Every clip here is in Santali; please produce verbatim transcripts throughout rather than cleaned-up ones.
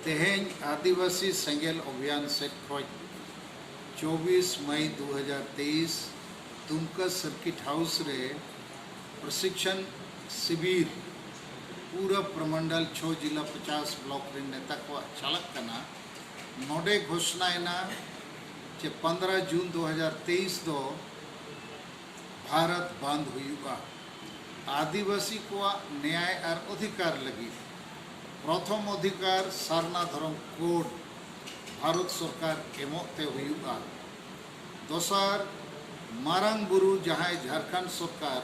ᱛᱮᱦᱮᱧ ᱟᱹᱫᱤᱵᱟᱹᱥᱤ ᱥᱮᱸᱜᱮᱞ ᱚᱵᱷᱤᱭᱟᱱ ᱥᱮᱫ ᱠᱷᱚᱱ ᱪᱚᱵᱵᱤᱥ ᱢᱟᱭ ᱫᱩ ᱦᱟᱡᱟᱨ ᱛᱮᱭᱤᱥ ᱫᱩᱢᱠᱟ ᱥᱟᱨᱠᱤᱴ ᱦᱟᱣᱩᱥ ᱨᱮ ᱯᱨᱚᱥᱤᱠᱠᱷᱚᱱ ᱥᱤᱵᱤᱨ ᱯᱩᱨᱟᱹ ᱯᱨᱚᱢᱚᱱᱰᱚᱞ ᱪᱷᱚ ᱡᱤᱞᱟ ᱯᱚᱪᱟᱥ ᱵᱞᱚᱠ ᱨᱮᱱ ᱱᱮᱛᱟ ᱠᱚᱣᱟᱜ ᱪᱟᱞᱟᱜ ᱠᱟᱱᱟ᱾ ᱱᱚᱰᱮ ᱜᱷᱳᱥᱱᱟᱭᱮᱱᱟ ᱡᱮ ᱯᱚᱱᱫᱽᱨᱚ ᱡᱩᱱ ᱫᱩ ᱦᱟᱡᱟᱨ ᱛᱮᱭᱤᱥ ᱫᱚ ᱵᱷᱟᱨᱚᱛ ᱵᱟᱸᱫᱽ ᱦᱩᱭᱩᱜᱼᱟ᱾ ᱟᱹᱫᱤᱵᱟᱹᱥᱤ ᱠᱚᱣᱟᱜ ᱱᱮᱭᱟᱭ ᱟᱨ ᱚᱫᱷᱤᱠᱟᱨ ᱞᱟᱹᱜᱤᱫ ᱯᱨᱚᱛᱷᱚᱢ ᱚᱫᱷᱤᱠᱟᱨ ᱥᱟᱨᱱᱟ ᱫᱷᱚᱨᱚᱢ ᱠᱳᱰ ᱵᱷᱟᱨᱚᱛ ᱥᱚᱨᱠᱟᱨ ᱮᱢᱚᱜ ᱛᱮ ᱦᱩᱭᱩᱜᱼᱟ᱾ ᱫᱚᱥᱟᱨ, ᱢᱟᱨᱟᱝ ᱵᱩᱨᱩ ᱡᱟᱦᱟᱸᱭ ᱡᱷᱟᱲᱠᱷᱚᱸᱰ ᱥᱚᱨᱠᱟᱨ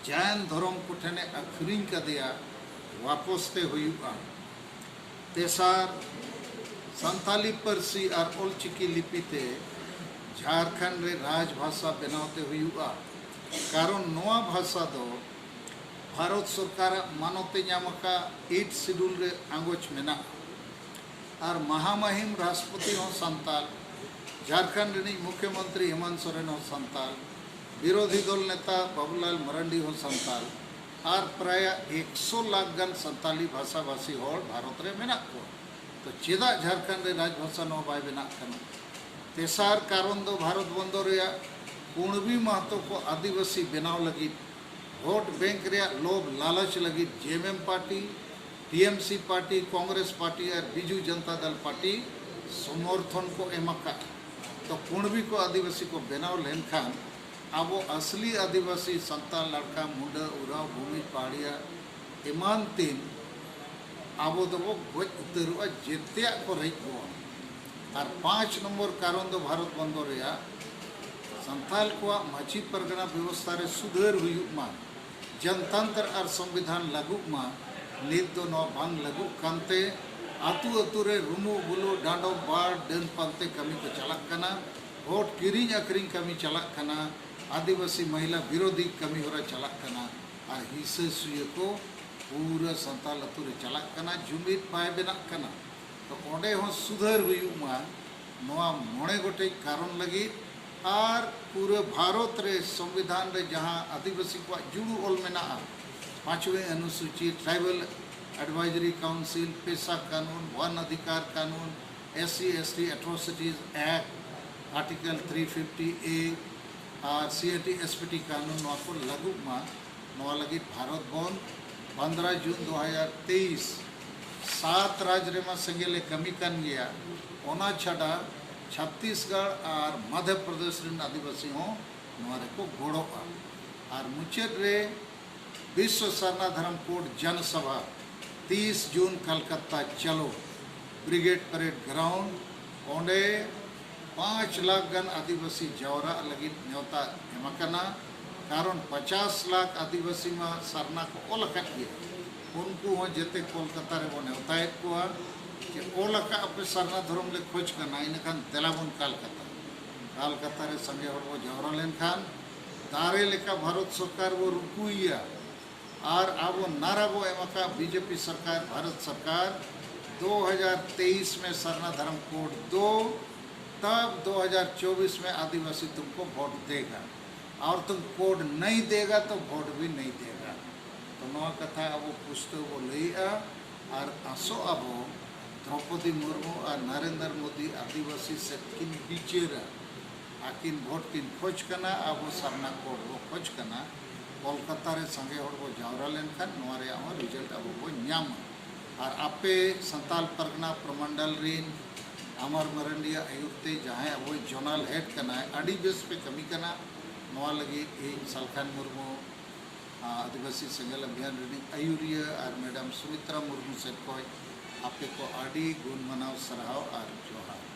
ᱡᱟᱭᱟᱱ ᱫᱷᱚᱨᱚᱢ ᱠᱚᱴᱷᱮᱱᱮ ᱟᱹᱠᱷᱨᱤᱧ ᱠᱟᱫᱮᱭᱟ, ᱣᱟᱯᱚᱥ ᱛᱮ ᱦᱩᱭᱩᱜᱼᱟ᱾ ᱛᱮᱥᱟᱨ, ᱥᱟᱱᱛᱟᱞᱤ ᱯᱟᱹᱨᱥᱤ ᱟᱨ ᱚᱞᱪᱤᱠᱤ ᱞᱤᱯᱤ ᱛᱮ ᱡᱷᱟᱲᱠᱷᱚᱸᱰ ᱨᱮ ᱨᱟᱡᱽ ᱵᱷᱟᱥᱟ ᱵᱮᱱᱟᱣ ᱛᱮ ᱦᱩᱭᱩᱜᱼᱟ᱾ ᱠᱟᱨᱚᱱ ᱱᱚᱣᱟ ᱵᱷᱟᱥᱟ ᱫᱚ ᱵᱷᱟᱨᱚᱛ ᱥᱚᱨᱠᱟᱨᱟᱜ ᱢᱟᱱᱚᱛ ᱮ ᱧᱟᱢ ᱟᱠᱟᱫ ᱮᱭᱤᱴ ᱥᱤᱰᱩᱞ ᱨᱮ ᱟᱸᱜᱚᱪ ᱢᱮᱱᱟᱜᱼᱟ᱾ ᱟᱨ ᱢᱟᱦᱟᱢᱟᱦᱤᱢ ᱨᱟᱥᱴᱨᱚᱯᱚᱛᱤ ᱦᱚᱸ ᱥᱟᱱᱛᱟᱞ, ᱡᱷᱟᱲᱠᱷᱚᱸᱰ ᱨᱤᱱᱤᱡ ᱢᱩᱠᱷᱭᱚᱢᱚᱱᱛᱨᱤ ᱦᱮᱢᱚᱱᱛ ᱥᱚᱨᱮᱱ ᱦᱚᱸ ᱥᱟᱱᱛᱟᱞ, ᱵᱤᱨᱳᱫᱷᱤ ᱫᱚᱞ ᱱᱮᱛᱟ ᱵᱟᱵᱩᱞᱟᱞ ᱢᱟᱨᱟᱱᱰᱤ ᱦᱚᱸ ᱥᱟᱱᱛᱟᱞ, ᱟᱨ ᱯᱨᱟᱭ ᱮᱠᱥᱚ ᱞᱟᱠᱷ ᱜᱟᱱ ᱥᱟᱱᱛᱟᱞᱤ ᱵᱷᱟᱥᱟᱵᱷᱟᱥᱤ ᱦᱚᱲ ᱵᱷᱟᱨᱚᱛ ᱨᱮ ᱢᱮᱱᱟᱜ ᱠᱚᱣᱟ᱾ ᱛᱚ ᱪᱮᱫᱟᱜ ᱡᱷᱟᱲᱠᱷᱚᱸᱰ ᱨᱮ ᱨᱟᱡᱽᱵᱷᱟᱥᱟ ᱱᱚᱣᱟ ᱵᱟᱭ ᱵᱮᱱᱟᱜ ᱠᱟᱱᱟ? ᱛᱮᱥᱟᱨ ᱠᱟᱨᱚᱱ ᱫᱚ ᱵᱷᱟᱨᱚᱛ ᱵᱚᱱᱫᱚ ᱨᱮᱭᱟᱜ ᱠᱩᱬᱵᱤ ᱢᱟᱦᱟᱛᱚ ᱠᱚ ᱟᱹᱫᱤᱵᱟᱹᱥᱤ ᱵᱮᱱᱟᱣ ᱞᱟᱹᱜᱤᱫ ᱵᱷᱳᱴ ᱵᱮᱝᱠ ᱨᱮᱭᱟᱜ ᱞᱳᱵᱷ ᱞᱟᱞᱚᱪ ᱞᱟᱹᱜᱤᱫ ᱡᱮ ᱮᱢ ᱮᱢ ᱯᱟᱨᱴᱤ, ᱴᱤ ᱮᱢ ᱥᱤ ᱯᱟᱨᱴᱤ, ᱠᱚᱝᱜᱨᱮᱥ ᱯᱟᱨᱴᱤ ᱟᱨ ᱵᱤᱡᱩ ᱡᱚᱱᱛᱟ ᱫᱚᱞ ᱯᱟᱨᱴᱤ ᱥᱚᱢᱚᱨᱛᱷᱚᱱ ᱠᱚ ᱮᱢ ᱟᱠᱟᱫᱼᱟ᱾ ᱛᱚ ᱠᱩᱬᱵᱤ ᱠᱚ ᱟᱹᱫᱤᱵᱟᱹᱥᱤ ᱠᱚ ᱵᱮᱱᱟᱣ ᱞᱮᱱᱠᱷᱟᱱ ᱟᱵᱚ ᱟᱥᱞᱤ ᱟᱹᱫᱤᱵᱟᱹᱥᱤ ᱥᱟᱱᱛᱟᱲ, ᱞᱟᱲᱠᱟ, ᱢᱩᱱᱰᱟᱹ, ᱩᱨᱟᱣ, ᱵᱷᱩᱢᱤ, ᱯᱟᱦᱟᱲᱤᱭᱟ ᱮᱢᱟᱱ ᱛᱤᱱ ᱟᱵᱚ ᱫᱚᱵᱚ ᱜᱚᱡ ᱩᱛᱟᱹᱨᱚᱜᱼᱟ, ᱡᱮᱛᱮᱭᱟᱜ ᱠᱚ ᱨᱮᱡ ᱵᱚᱱ᱾ ᱟᱨ ᱯᱟᱸᱪ ᱱᱚᱢᱵᱚᱨ ᱠᱟᱨᱚᱱ ᱫᱚ ᱵᱷᱟᱨᱚᱛ ᱵᱚᱱᱫᱚ ᱨᱮᱭᱟᱜ ᱥᱟᱱᱛᱟᱲ ᱠᱚᱣᱟᱜ ᱢᱟᱹᱡᱷᱤ ᱯᱟᱨᱜᱟᱱᱟ ᱵᱮᱵᱚᱥᱛᱷᱟ ᱨᱮ ᱥᱩᱫᱷᱟᱹᱨ ᱦᱩᱭᱩᱜ ᱢᱟ, ᱡᱚᱱᱛᱚᱱᱛᱨ ᱟᱨ ᱥᱚᱝᱵᱤᱫᱷᱟᱱ ᱞᱟᱹᱜᱩᱜ ᱢᱟ᱾ ᱱᱤᱛ ᱫᱚ ᱱᱚᱣᱟ ᱵᱟᱝ ᱞᱟᱹᱜᱩᱜ ᱠᱟᱱᱛᱮ ᱟᱹᱛᱩ ᱟᱹᱛᱩ ᱨᱮ ᱨᱩᱢᱩᱜ ᱵᱩᱞᱩᱜ, ᱰᱟᱸᱰᱚᱢ ᱵᱟᱲ, ᱰᱟᱹᱱ ᱯᱟᱱᱛᱮ ᱠᱟᱹᱢᱤ ᱠᱚ ᱪᱟᱞᱟᱜ ᱠᱟᱱᱟ, ᱵᱷᱳᱴ ᱠᱤᱨᱤᱧ ᱟᱹᱠᱷᱨᱤᱧ ᱠᱟᱹᱢᱤ ᱪᱟᱞᱟᱜ ᱠᱟᱱᱟ, ᱟᱹᱫᱤᱵᱟᱹᱥᱤ ᱢᱚᱦᱤᱞᱟ ᱵᱤᱨᱳᱫᱷᱤ ᱠᱟᱹᱢᱤ ᱦᱚᱨᱟ ᱪᱟᱞᱟᱜ ᱠᱟᱱᱟ᱾ ᱟᱨ ᱦᱤᱸᱥᱟᱹ ᱥᱩᱭᱟᱹ ᱠᱚ ᱯᱩᱨᱟᱹ ᱥᱟᱱᱛᱟᱲ ᱟᱹᱛᱩ ᱨᱮ ᱪᱟᱞᱟᱜ ᱠᱟᱱᱟ, ᱡᱩᱢᱤᱫ ᱵᱟᱭ ᱵᱮᱱᱟᱜ ᱠᱟᱱᱟ᱾ ᱛᱚ ᱚᱸᱰᱮ ᱦᱚᱸ ᱥᱩᱫᱷᱟᱹᱨ ᱦᱩᱭᱩᱜ ᱢᱟ, ᱱᱚᱣᱟ ᱢᱚᱬᱮ ᱜᱚᱴᱮᱡ ᱠᱟᱨᱚᱱ ᱞᱟᱹᱜᱤᱫ᱾ ᱟᱨ ᱯᱩᱨᱟᱹ ᱵᱷᱟᱨᱚᱛ ᱨᱮ ᱥᱚᱝᱵᱤᱫᱷᱟᱱ ᱨᱮ ᱡᱟᱦᱟᱸ ᱟᱹᱫᱤᱵᱟᱹᱥᱤ ᱠᱚᱣᱟᱜ ᱡᱩᱲᱩ ᱚᱞ ᱢᱮᱱᱟᱜᱼᱟ, ᱯᱟᱸᱪᱣᱤ ᱚᱱᱩᱥᱩᱪᱤ, ᱴᱨᱟᱭᱵᱟᱞ Advisory Council, PESA ᱠᱟᱹᱱᱩᱱ, वन अधिकार ᱠᱟᱹᱱᱩᱱ, SC ST Atrocities Act, Article three fifty A R CAT SPT ᱠᱟᱹᱱᱩᱱ, ᱱᱚᱣᱟ ᱠᱚ ᱞᱟᱹᱜᱩᱜ ᱢᱟ᱾ ᱱᱚᱣᱟ ᱞᱟᱹᱜᱤᱫ ᱵᱷᱟᱨᱚᱛ ᱵᱚᱱᱫᱷ, ᱯᱚᱱᱫᱽᱨᱚ ᱡᱩᱱ ᱫᱩ ᱦᱟᱡᱟᱨ ᱛᱮᱭᱤᱥ, ᱥᱟᱛ ᱨᱟᱡᱽ ᱨᱮᱢᱟ ᱥᱮᱸᱜᱮᱞᱮ ᱠᱟᱹᱢᱤ ᱠᱟᱱ ᱜᱮᱭᱟ᱾ ᱚᱱᱟ ᱪᱷᱟᱰᱟ ᱪᱷᱟᱛᱤᱥᱜᱚᱲ ᱟᱨ ᱢᱚᱫᱷᱭᱚ ᱯᱨᱚᱫᱮᱥ ᱨᱮᱱ ᱟᱹᱫᱤᱵᱟᱹᱥᱤ ᱦᱚᱸ ᱱᱚᱣᱟ ᱨᱮᱠᱚ ᱜᱚᱲᱚᱜᱼᱟ᱾ ᱟᱨ ᱢᱩᱪᱟᱹᱫ ᱨᱮ ᱵᱤᱥᱥᱚ ᱥᱟᱨᱱᱟ ᱫᱷᱚᱨᱚᱢ ᱠᱳᱰ ᱡᱚᱱ ᱥᱚᱵᱷᱟ ᱛᱤᱥ ᱡᱩᱱ ᱠᱟᱞᱠᱟᱛᱟ ᱪᱟᱞᱳ ᱵᱨᱤᱜᱮᱰ ᱯᱮᱨᱮᱰ ᱜᱨᱟᱣᱩᱱᱰ, ᱚᱸᱰᱮ ᱯᱟᱸᱪ ᱞᱟᱠᱷ ᱜᱟᱱ ᱟᱹᱫᱤᱵᱟᱹᱥᱤ ᱡᱟᱣᱨᱟᱜ ᱞᱟᱹᱜᱤᱫ ᱱᱮᱣᱛᱟ ᱮᱢ ᱟᱠᱟᱱᱟ᱾ ᱠᱟᱨᱚᱱ ᱯᱚᱪᱟᱥ ᱞᱟᱠᱷ ᱟᱹᱫᱤᱵᱟᱹᱥᱤ ᱢᱟ ᱥᱟᱨᱱᱟ ᱠᱚ ᱚᱞ ᱟᱠᱟᱫ ᱜᱮᱭᱟ, ᱩᱱᱠᱩ ᱦᱚᱸ ᱡᱮᱛᱮ ᱠᱳᱞᱠᱟᱛᱟ ᱨᱮᱵᱚᱱ ᱱᱮᱣᱛᱟᱭᱮᱫ ᱠᱚᱣᱟ᱾ ᱡᱮ ᱚᱞ ᱟᱠᱟᱫ ᱟᱯᱮ ᱥᱟᱨᱱᱟ ᱫᱷᱚᱨᱚᱢ ᱞᱮ ᱠᱷᱚᱡᱽ ᱠᱟᱱᱟ, ᱤᱱᱟᱹᱠᱷᱟᱱ ᱫᱮᱞᱟ ᱵᱚᱱ ᱠᱟᱞᱠᱟᱛᱟ᱾ ᱠᱟᱞᱠᱟᱛᱟ ᱨᱮ ᱥᱟᱸᱜᱮ ᱦᱚᱲ ᱵᱚ ᱡᱟᱣᱨᱟ ᱞᱮᱱᱠᱷᱟᱱ ᱫᱟᱨᱮ ᱞᱮᱠᱟ ᱵᱷᱟᱨᱚᱛ ᱥᱚᱨᱠᱟᱨ ᱵᱚ ᱨᱩᱠᱩᱭᱮᱭᱟ᱾ ᱟᱨ ᱟᱵᱚ ᱱᱟᱨᱟ ᱵᱚ ᱮᱢ ᱟᱠᱟᱫ ᱵᱤᱡᱮᱯᱤ ᱥᱚᱨᱠᱟᱨ, ᱵᱷᱟᱨᱚᱛ ᱥᱚᱨᱠᱟᱨ, ᱫᱩ ᱦᱟᱡᱟᱨ ᱛᱮᱭᱤᱥ ᱢᱮ ᱥᱟᱨᱱᱟ ᱫᱷᱚᱨᱚᱢ ᱠᱳᱰ ᱫᱚ, ᱛᱟᱵ ᱫᱩ ᱦᱟᱡᱟᱨ ᱪᱚᱵᱤᱥ ᱢᱮ ᱟᱹᱫᱤᱵᱟᱹᱥᱤ ᱛᱩᱢᱠᱚ ᱵᱷᱳᱴ ᱫᱮᱜᱟ᱾ ᱟᱨ ᱛᱩᱢ ᱠᱳᱰ ᱱᱟᱹᱭ ᱫᱮᱜᱟ ᱛᱚ ᱵᱷᱳᱴ ᱵᱷᱤ ᱱᱟᱹᱭ ᱫᱮᱜᱟ᱾ ᱛᱚ ᱱᱚᱣᱟ ᱠᱟᱛᱷᱟ ᱟᱵᱚ ᱯᱩᱥᱴᱟᱹᱣ ᱵᱚ ᱞᱟᱹᱭᱮᱜᱼᱟ᱾ ᱟᱨ ᱟᱥᱚᱜ ᱟᱵᱚ ᱫᱨᱚᱯᱚᱫᱤ ᱢᱩᱨᱢᱩ ᱟᱨ ᱱᱟᱨᱮᱱᱫᱨᱚ ᱢᱳᱫᱤ ᱟᱹᱫᱤᱵᱟᱹᱥᱤ ᱥᱮᱫ ᱠᱤᱱ ᱵᱤᱪᱟᱹᱨᱟ᱾ ᱟᱹᱠᱤᱱ ᱵᱷᱳᱴ ᱠᱤᱱ ᱠᱷᱚᱡᱽ ᱠᱟᱱᱟ, ᱟᱵᱚ ᱥᱟᱨᱱᱟ ᱠᱳᱰ ᱵᱚ ᱠᱷᱚᱡᱽ ᱠᱟᱱᱟ᱾ ᱠᱳᱞᱠᱟᱛᱟ ᱨᱮ ᱥᱟᱸᱜᱮ ᱦᱚᱲ ᱵᱚ ᱡᱟᱣᱨᱟ ᱞᱮᱱᱠᱷᱟᱱ ᱱᱚᱣᱟ ᱨᱮᱭᱟᱜ ᱦᱚᱸ ᱨᱤᱡᱟᱞᱴ ᱟᱵᱚ ᱵᱚ ᱧᱟᱢᱟ᱾ ᱟᱨ ᱟᱯᱮ ᱥᱟᱱᱛᱟᱞ ᱯᱟᱨᱜᱟᱱᱟ ᱯᱨᱚᱢᱚᱱᱰᱚᱞ ᱨᱤᱱ ᱟᱢᱟᱨ ᱢᱟᱨᱟᱱᱰᱤᱭᱟᱜ ᱟᱹᱭᱩᱨ ᱛᱮ ᱡᱟᱦᱟᱸᱭ ᱟᱵᱚᱭ ᱡᱚᱱᱟᱞ ᱦᱮᱰ ᱠᱟᱱᱟᱭ, ᱟᱹᱰᱤ ᱵᱮᱥ ᱯᱮ ᱠᱟᱹᱢᱤ ᱠᱟᱱᱟ᱾ ᱱᱚᱣᱟ ᱞᱟᱹᱜᱤᱫ ᱤᱧ ᱥᱟᱞᱠᱷᱟᱱ ᱢᱩᱨᱢᱩ, ᱟᱹᱫᱤᱵᱟᱹᱥᱤ ᱥᱮᱸᱜᱮᱞ ᱚᱵᱷᱤᱭᱟᱱ ᱨᱤᱱᱤᱡ ᱟᱹᱭᱩᱨᱤᱭᱟᱹ, ᱟᱨ ᱢᱮᱰᱟᱢ ᱥᱩᱢᱤᱛᱨᱟ ᱢᱩᱨᱢᱩ ᱥᱮᱫ ᱠᱷᱚᱱ ᱟᱯᱮ ᱠᱚ ᱟᱹᱰᱤ ᱜᱩᱱ ᱢᱟᱱᱟᱣ ᱥᱟᱨᱦᱟᱣ ᱟᱨ ᱡᱚᱦᱟᱨ᱾